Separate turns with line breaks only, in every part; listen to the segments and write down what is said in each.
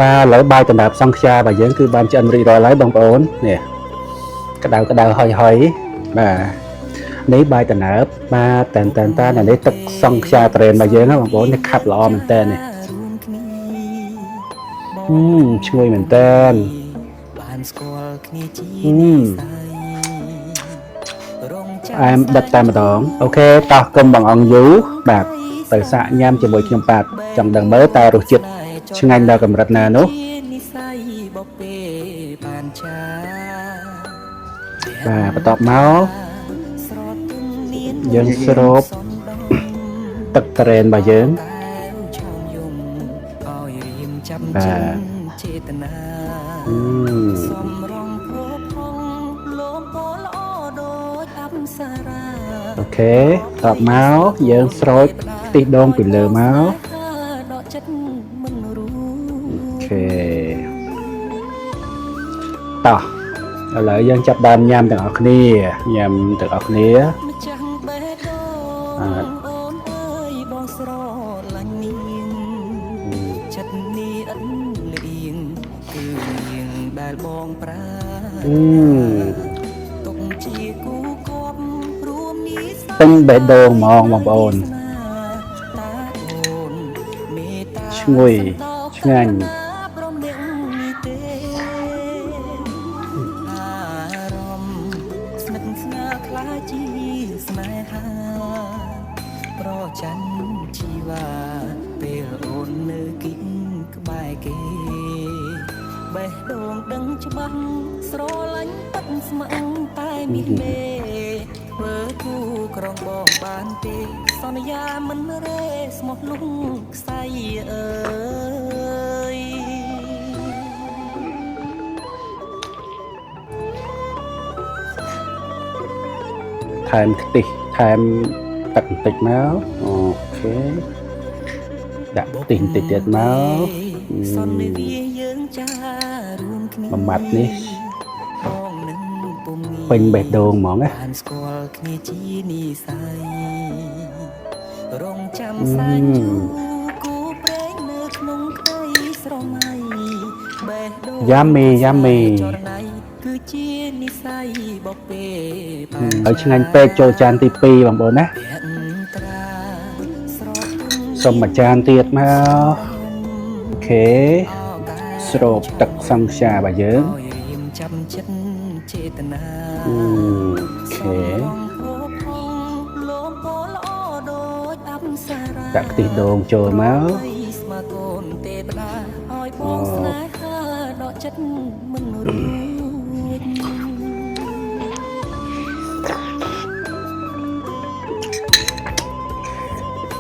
បាទឥឡូវបាយដំណើបសង្ខ្យារបស់យើងគឺបានឆ្អិនរួចរាល់ហើយបងប្អូននេះក្តៅក្តៅហុយហុយបាទនេះបាយដំណើបបាទតានតានតានអានេះទឹកសង្ខ្យាត្រេនរបស់យើងណាបងប្អូននេះខាប់ល្អមែនតើនេះ
រួមគ្នា
ហឹមឈ្ងុយមែនតើ
បានស្គាល់គ្នាជា
ហឹម
និស័យរងចាំ
ផ្អែមដិតតែម្ដង OK តោះកុំបង្អង់យូរបាទទៅសាកញ៉ាំជាមួយខ្ញុំបាទចង់ដឹងមើលតើរសជាតិឆ្ងាញ់ដល់កម្រិតណានោះ
ជានិស័យបពេបានចា
បាទបន្ទាប់មក
ស្រទន់នាន
យើងស្រូប
សំដង
ទឹកត្រេនរបស់យើង
តែវឆោមយំឲ្យរៀមចាំ
បាទ
ចិនចេតនា
អឺម
សំរងព្រផងលោមពណ៌ល្អដូចអប្សរា
OK តបមកយើងស្រោចខ្ទិះដូងពីលើមក
ដកចិត្តមិនរួ
OK តោះឥឡូវយើងចាប់ដើមញ៉ាំទាំងអស់គ្នាញ៉ាំទាំងអស់គ្នា
ម្ចាស់បេះដូង
អ่า
អូនអើយបងស្រឡាញ់នាងចិត្តនេះឥតលៀងគឺនាងដែលបងប្រា
អឺម
ទុកជាគូគប់រួមនិស័យ
ពេញបេះដូងហ្មងបងប្អូន
តាអូនមេត្តា
ឈ្ងុយឆ្ងាញ់
ព្រមនាងនេះទេអារម្មណ៍ស្និទ្ធស្នាលខ្លាចជាស្នេហាប្រច័នជីវ៉ាពេលអូននៅគៀកក្បែរគេបេះដូងដឹងច្បាស់ស្រឡាញ់ពិតស្ម័គ្រតែមាសមេធ្វើគូក្រងបងបានទេសន្យាមិនរេស្មោះលុងខ្សែអើយ
ថែមខ្ទិះថែមទឹកបន្តិចមក OK ដាក់ខ្ទិះបន្តិចទៀតមក
សន្និវាយើងចារួមគ្នា
មួយម៉ាត់នេះ
បងនឹងពុំងាយ
ពេញបេះដូងហ្មងណា
បានស្គាល់គ្នាជានិស័យរងចាំសែនយូរគូប្រែងនៅក្នុងក្តីស្រមៃបេះដូង
Yummy yummy
ចរណៃគឺជានិស័យបពេបាន
ហើយឆ្ងាញ់ពេកចូលចានទី2បងប្អូនណា
ភត្រាស្រទន់
សុំមួយចានទៀតមក OK ស្រូបទឹកសង្ខ្យារបស់យើង
ឲ្យរៀមចាំចិត្តចេតនា
OK
លោមពណ៌ល្អដូចអប្សរា
ដាក់ខ្ទិះដូងចូលមក
ស្មាកូនទេវតាឲ្យបងស្នេហាដកចិត្តមិនរួច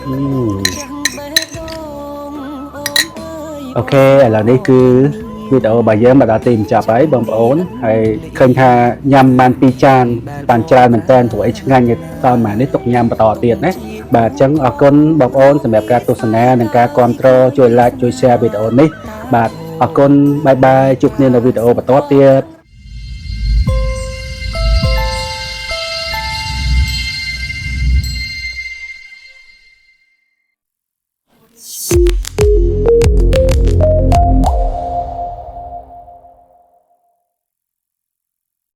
អឺម
ចាំបេះដូងអូនអើយ
OK ឥឡូវនេះគឺវីដេអូរបស់យើងមកដល់ទីបញ្ចប់ហើយបងប្អូនហើយឃើញថាញ៉ាំបាន2ចានបានច្រើនមែនតើព្រោះអីឆ្ងាញ់តើម៉ានេះទុកញ៉ាំបន្តទៀតណាបាទអញ្ចឹងអរគុណបងប្អូនសម្រាប់ការទស្សនានិងការគាំទ្រជួយ like ជួយ share វីដេអូនេះបាទអរគុណ bye bye ជួបគ្នានៅវីដេអូបន្តទៀត។